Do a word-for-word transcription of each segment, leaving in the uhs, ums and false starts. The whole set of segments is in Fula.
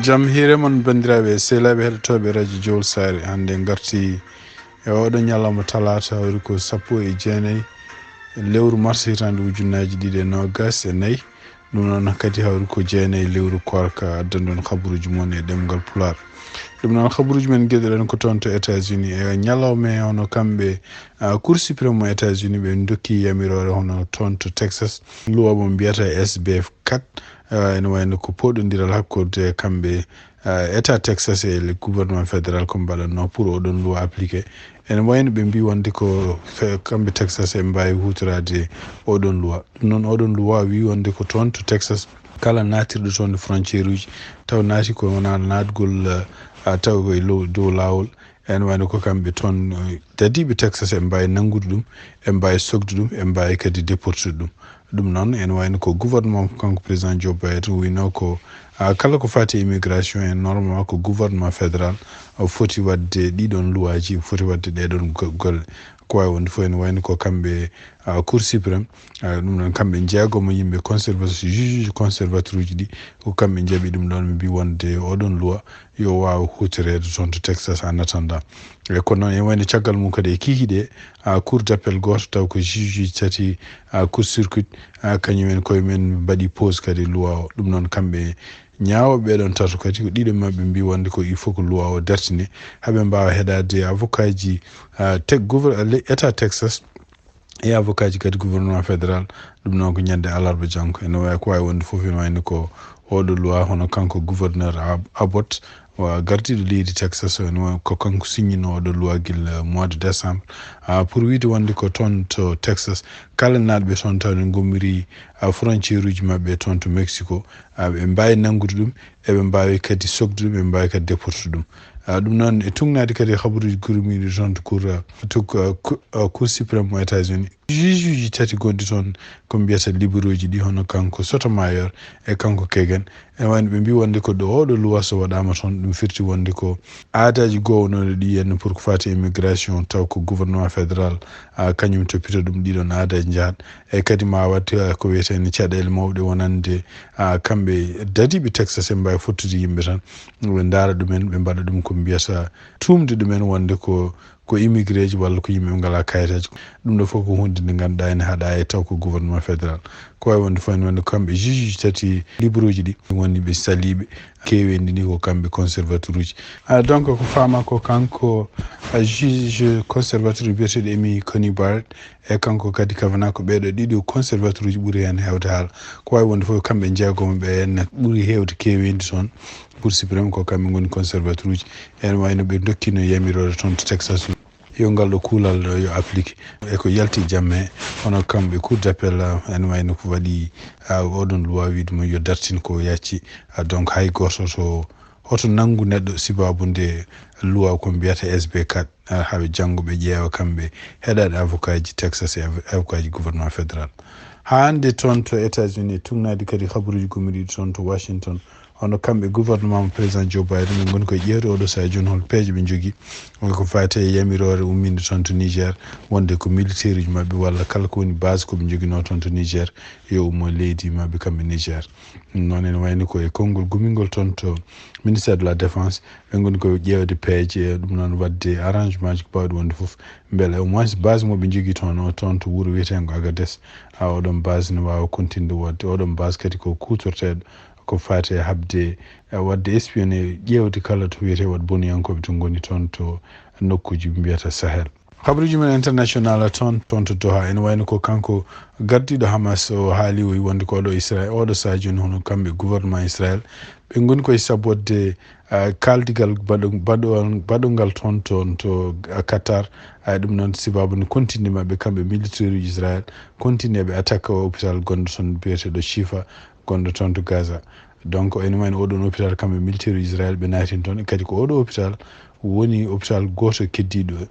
Jam hiire mon, banndiraaɓe e sehilaaɓe heɗotooɓe Radio Jowol Saare. Hannde ngarti e oɗo ñalawma talaata, hawri ko sappo e jeenayi lewru mars hitaande ujunnaaji ɗiɗi e noogas e nayi. Ɗum noon kadi hawri ko jeenayi lewru koorka, addan ɗon habaruuji mon e ɗemngal Pulaar. Ɗum noon habaruuji men ngeɗoɗen ko toon to États-Unis e ñalawma he, hono kamɓe, ah, Cour suprême mo États-Unis ɓe ndokki yamiroore hono toon to Texas, luwa mo mbiyata S B quatre, ah, ene wayno ko poɗondiral hakkunde kamɓe, ah, État Texas e le gouvernement fédéral ko mbaɗatnoo pour oɗon luwa appliqué. Ene wayno ɓe mbii wonde ko fe-, kamɓe Texas e mbaawi huutoraade oɗon luwa. Ɗum noon oɗon luwa wii wonde ko toon to Texas kala naatirɗo toon e frontière uji taw naati ko wonaa naatgol, ah, taw ko e low-, dow laawol. Ene wayno ko kamɓe toon, eh, dadiiɓe Texas e mbaawi nanngude ɗum, e mbaawi sokde ɗum, e mbaawi kadi déportude ɗum. Ɗum noon ene wayno ko gouvernement kanko président Joe Biden wino ko, ah, kala ko faati e immigration en normalement ko gouvernement fédéral, ah, foti waɗde ɗiɗon luwaaji, foti waɗde ɗeɗon go-, golle. Ko waawi wonde fof ene wayno ko kamɓe, ah, Cour suprême, ah, ɗum noon kamɓe jeegomo yimɓe conservateur, juge conservateur uji ɗi, ko kamɓe njaɓi ɗum ɗoon, ɓe mbii wonde oɗon luwa yo waaw huutoreede toon to Texas en attendant. E kono noon ene wayno caggal mum kadi e kiikiiɗe, ah, cour d'appel gooto taw ko juge uji tati, ah, court circuit, ah, kañum en koye mum mbaɗi pause kadi luwa o. Ɗum noon kamɓe ñaawooɓe ɓeɗon tato kadi ko ɗiɗo maɓɓe mbii wonde ko il faut que luwa o dartine haa ɓe mbaawa heɗaade avocat ji, ah, teg gouver-, le-, État Texas e avocat ji kadi gouvernement fédéral. Ɗum noon ko ñande alarba janngo. Ene wayi ko waawi wonde fof ene wayno ko oɗo luwa hono kanko gouverneur Ab-, Abbott, wa gardiiɗo leydi Texas o, ene wayi ko kanko signino oɗo luwa gila mois de décembre. Ah, pour wiide wonde ko toon to Texas, kala naatɓe toon taw ne ngommiri, ah, frontière uji maɓɓe toon to Mexico, ah, ɓe mbaawi nanngude ɗum, eɓe mbaawi kadi sokde ɗum, eɓe mbaawi kadi déportude ɗum. Ah, ɗum noon e tugnaade kadi habaruuji gurmiiɗi toon to cour, ah, to, ah, cou-, ah, cour suprême mo États-Unis. Juge uji tati gonɗi toon ko mbiyata libéraux ji ɗi, hono kanko Sotomayor e kanko Kagan. Ene wayno ɓe mbii wonde ko ɗo oɗo luwa so waɗaama toon, ɗum firti wonde ko aadaaji goonooɗi ɗi henna pour ko faati e immigration taw ko gouvernement fédéral, ah, kañum toppito ɗum ɗiɗon aadaaji njahat. E kadi ma waɗ, ah, ko wiyetee ni caɗeele mawɗe wonande, ah, kamɓe dadiiɓe Texas en mbaawi fottude yimɓe tan. Ɓe ndaara ɗumen, ɓe mbaɗa ɗum ko mbiyata tuumde ɗumen wonde ko, ko immigré ji walla ko yimɓe ɓe ngalaa kayitaaji. Ɗum ɗo fof ko huunde nde ngannduɗaa ene haɗa e taw ko gouvernement fédéral. Ko waawi wonde fof ene wonde kamɓe juge uji tati libéraux ji ɗi woni ɓe saliiɓe, keeweendi ni ko kamɓe conservateur uji. Ah, donc ko faama ko kanko, ah, juge conservateur biyeteeɗo Amy Coney Barrett e kanko kadi Kavanaugh ko ɓeeɗo ɗiɗo conservateur uji ɓuri heen heewde haala. Ko waawi wonde fof kamɓe jeegomo ɓe ene ɓuri heewde keeweendi toon Cour suprême ko kamɓe ngoni conservateur uji. Ene wayno ɓe dokkino yamiroore toon to Texas. Yo ngal ɗo kuulal ɗo yo appliqué. E ko yalti jamme, hono kamɓe cour d'appel, ah, ene wayno ko waɗi, ah, oɗon luwa wiide mum yo dartin ko yacci. Ah, donc hay gooto to hoto nanngu neɗɗo sibaabu nde luwa ko mbiyata S B quatre, ah, haa ɓe janngo ɓe ƴeewa kamɓe heɗaade avocat ji Texas e avo-, avocat ji gouvernement fédéral. Haa hannde toon to États-Unis, tugnaade kadi habaruuji gommiɗi toon to Washington, hono kamɓe gouvernement mo président Joe Biden, ɓe ngoni koye ƴeewde oɗo sahaa jooni hol peeje ɓe njogii. Woni ko faati e yamiroore umminde toon to Niger, wonde ko militaire uji maɓɓe walla kala ko woni base ko ɓe njoginoo toon to Niger, yo ummo leydi maɓɓe kamɓe Niger. Ɗum noon ene wayni ko e konngol gumingol toon to ministère de la défense, ɓe ngoni ko ƴeewde peeje, ɗum noon waɗde arrangement ji ko baawɗi wonde fof, mbele au moins base mo ɓe njogii toon o, toon to wuro wiyeteengo Agadez, a oɗon base ne waawa continde waɗde. Oɗon base kadi ko kuutorteeɗo ko faati e haɓde, e waɗde espionné, ƴeewde kala to wiyetee waɗ boniyankooɓe to ngoni toon to nokkuuji mbiyata Sahel. Habaruuji men international toon, toon to Doha, ene wayno ko kanko gardiiɗo Hamas o haali o wonde ko oɗo Israël, oɗo sahaa jooni hono kamɓe gouvernement Israël, ɓe ngoni koye sabborde, ah, kaaldigal baɗo-, baɗo-, baɗongal toon, toon to, ah, Qatar. Ay ɗum noon sibaabu ne continue maɓɓe kamɓe militaire uji Israël, continue ɓe attaque o hôpital gonɗo toon biyeteeɗo Shifa, gonɗo toon to Gaza. Donc, ene wayno oɗon hôpital kamɓe militaire Israël ɓe naatini toon, kadi ko oɗo hôpital woni hôpital gooto keddiiɗo,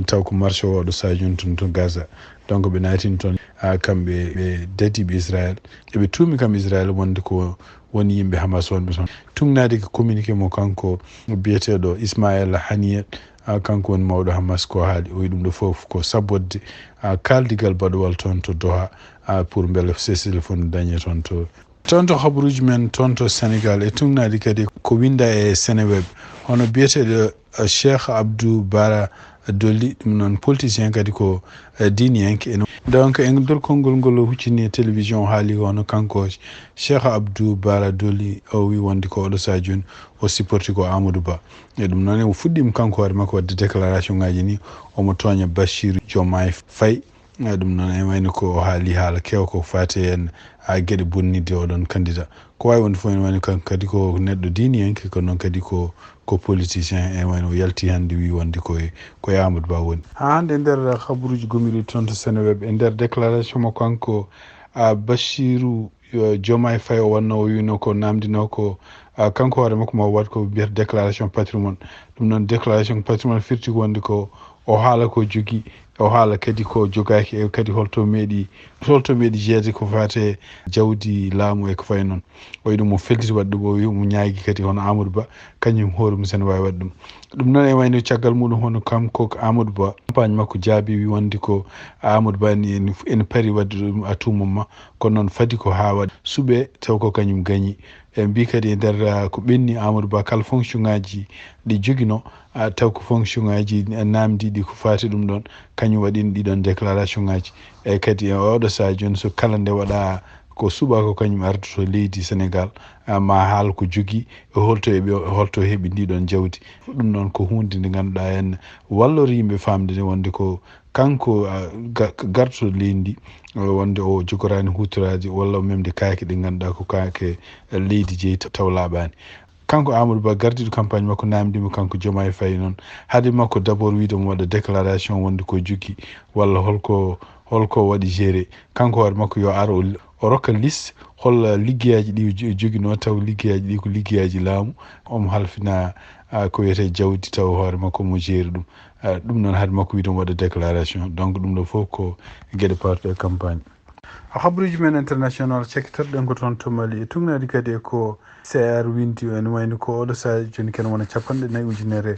taw ko marché o waɗo sahaa jooni toon to Gaza. Donc, ɓe naatini toon, haa kamɓe ɓe dadiiɓe Israël, eɓe tuumi kam Israël wonde ko woni yimɓe Hamas wonɓe toon. Tugnaade ko communiqué mo kanko biyeteeɗo Ismaël Haniyeh, haa kanko woni mawɗo Hamas ko haali, o wi ɗum ɗo fof ko sabborde, haa kaaldigal baɗowal toon to Doha, haa pour mbele cessez-le-feu dañe toon to Toon to habaruuji men, toon to Senegaal, e tugnaade kadi ko winndaa e Seneweb, hono biyeteeɗo, eh, Cheikh Abdou Bara Dolly, ɗum noon politicien kadi ko, eh, diiniyanke. Eno, donc, e nder konngol ngol o huccini e télévision, o haali ko hono kanko Cheikh Abdou Bara Dolly, o wi wonde ko oɗo sahaa jooni o supporti ko Amadou Ba. E ɗum noon, o fuɗɗiima kanko hoore makko waɗde déclaration ngaaji ni, omo tooña Bassirou Diomaye Faye. Eh, ɗum noon, ene wayno ko o haali haala keewa ko faati heen, a, geɗe bonnidde oɗon candidat. Ko waawi wonde fof, ene wayno kanko kadi ko neɗɗo diiniyanke, ko noon kadi ko, ko politicien, ene wayno o yalti hannde wi wonde ko e, ko e Amadou Ba woni. Haa hannde e nder habaruuji gomiiɗi toon to Seneweb, e nder déclaration mo kanko, a, Bassirou, yo, Diomaye Faye o wonno o wiino ko namdino ko, a, kanko hoore makko ma o waɗ ko mbiyata déclaration patrimoine. Ɗum noon, déclaration patrimoine firti ko wonde ko o haala ko jogii, o haala kadi ko jogaaki, e kadi holto meeɗi, holto meeɗi jeeyde ko faati e jawdi laamu e ko fayi noon. O wiyi ɗum o feltiti waɗde ɗum, o wiyi omo ñaagi kadi hono Amadou Ba, kañum hoore mum ene waawi waɗde ɗum. Ɗum noon, e wayno caggal muɗum hono kam ko Amadou Ba, campagne makko jaabi wi wonde ko Amadou Ba ene, ene, ene pari waɗde ɗum à tout moment, kono noon fadi ko haa waɗa suɓe taw ko kañum gañi. E mbi kadi e nder, ah, ko ɓenni Amadou Ba kala fonction ngaaji ɗi joginoo, ah, taw ko fonction ngaaji namdiiɗi ko faati ɗum ɗoon, kañum waɗini ɗii ɗoon déclaration ngaaji. E kadi e oɗo sahaa jooni so kala nde waɗa ko suɓaa ko kañum ardoto leydi Senegaal, ah, ma haal ko jogii, e holto heɓi, e holto heɓi ndii ɗoon jawdi. Ɗum noon ko huunde nde ngannduɗaa en wallorii yimɓe faamde nde wonde ko kanko, ah, ga-, garɗo leydi ndi, eh, wonde o jogoraani huutoraade walla o memde kaake ɗe ngannduɗaa ko kaake, eh, leydi jeyi taw laaɓaani. Kanko Amadou Ba gardiiɗo campagne makko naamndiimo kanko Diomaye Faye noon. Haade makko d'abord wiide omo waɗa déclaration wonde ko jogii walla holko, holko waɗi géré. Kanko hoore makko yo ar o, o rokka liste holla liggeyaaji ɗi o jo-, joginoo taw liggeyaaji ɗi ko liggeyaaji laamu. Omo halfina, ah, ko wiyetee jawdi taw hoore makko omo géré ɗum. Ah, ɗum noon haade makko wiide omo waɗa déclaration. Donc ɗum ɗo fof ko geɗe paaɗuɗe e campagne. Habaruuji men international, cakkitorɗen ko toon to Mali. E tugnaade kadi e ko C R winndi, ene wayno ko oɗo sahaa jooni kene wona capanɗe nayi ujunere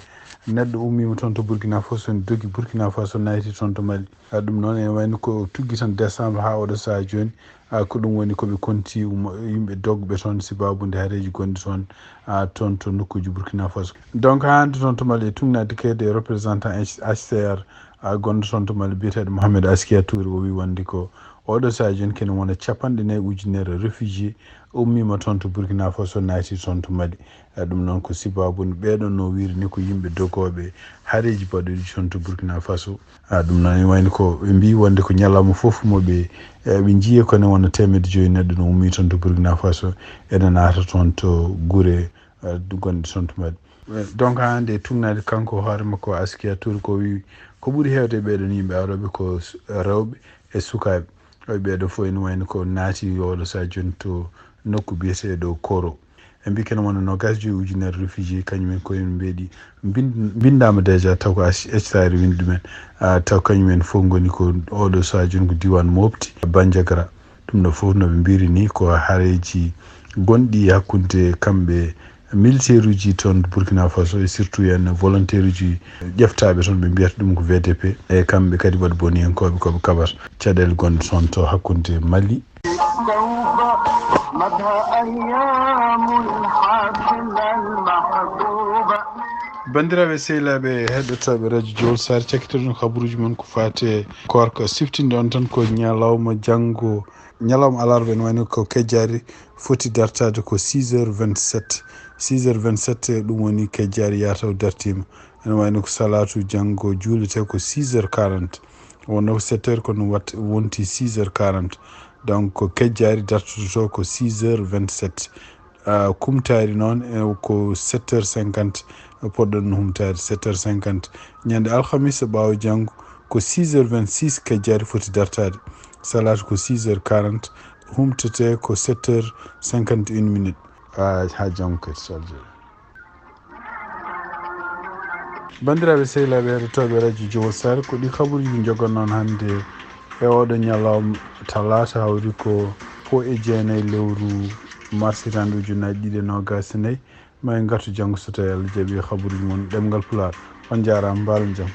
neɗɗo ummiima toon to Burkina Faso, ne dogi Burkina Faso, naati toon to Mali. Ah, ɗum noon ene wayno ko tuggi tan décembre haa oɗo sahaa jooni. Ah, ko ɗum woni ko ɓe konti ummo-, yimɓe dogɓe toon, sababu nde hareeji gonɗi toon, ah, toon to nokkuuji Burkina Faso. Donc, haa hannde toon to Mali e tugnaade kadi e représentant H-, H C R, ah, gonɗo toon to Mali biyeteeɗo Mohamed Askia Touré, o wi wonde ko oɗo sahaa jooni kene wona capanɗe nayi ujunere réfugié ummiima toon to Burkina Faso, naati toon to Mali. Eh, ɗum noon ko sababu ɓeeɗoon no wiiri ni ko yimɓe dogooɓe hareeji baɗuɗi toon to Burkina Faso. Ah, ɗum noon ene wayno ko ɓe mbii wonde ko ñalawma fof mo ɓe, eh, ɓe njiyee ko ne wona teemedde joyi neɗɗo no ummii toon to Burkina Faso, ene naata toon to gure, eh, gonɗe toon to Mali. Eh, donc, haa hannde e tugnaade kanko hoore makko Askia Touré ko wi ko ɓuri heewde e ɓeeɗoon yimɓe arooɓe ko s-, rewɓe e sukaaɓe. Oy ɓeeɗo fof ene wayno ko naati oɗo sahaa jooni to nokku biyeteeɗo Koro. Ɓe mbii kene wona noogaas joyi ujunere réfugié, kañum en ko en mbeɗi mbin-, mbinndaama déjà taw ko H-, H C R winndi ɗumen. Ah, taw kañum en fof ngoni ko oɗo sahaa jooni ko diiwaan Mopti, Bandiagara. Ɗum ɗo fof no ɓe mbiri ni ko hareeji gonɗi hakkunde kamɓe militaire uji toon Burkina Faso e surtout en volontaire uji ƴeftaaɓe toon, ɓe mbiyata ɗum ko V D P. E kamɓe kadi waɗi boniyankooɓe ko ɓe kaɓata caɗeele gonɗe toon to hakkunde Mali. Banndiraaɓe sehilaaɓe heɗotooɓe radio Jowol Saare, cakkitorɗen ko habaruuji mon ko faati e koorka. Siftinde on tan ko ñalawma janngo, ñalawma alarba, ene wayno ko kejjaari foti dartaade ko six heures vingt-sept. Six heures vingt-sept, ɗum woni kejjaari yataw dartiima. Ene wayno ko salaatu janngo juulete ko six heures quarante. Wonno ko sept heures, kono wat-, wonti six heures quarante. Donc, ko kejjaari dartoto ko six heures vingt-sept. Ah, kumtaari noon, eh, ko sept heures cinquante poɗɗon humtaade, sept heures cinquante. Ñande alhamisa ɓaawo janngo ko six heures vingt-six kejjaari foti dartaade. Salaatu ko six heures quarante, humtete ko sept heures cinquante et une minutes. Ah, haa janngo kadi, so Allah jaɓi. Banndiraaɓe sehilaaɓe heɗotooɓe radio Jowol Saare, ko ɗi kabaruuji njogonnoon hannde e oɗo ñalawma talaata, hawri ko fo e jeenayi lewru mars hitaande ujunnaji ɗiɗi e noogaas e nayi. Ma en ngartu janngo so tawi Allah jaɓi kabaruuji mon ɗemngal Pulaar. On njaaraama, mbaalu jam.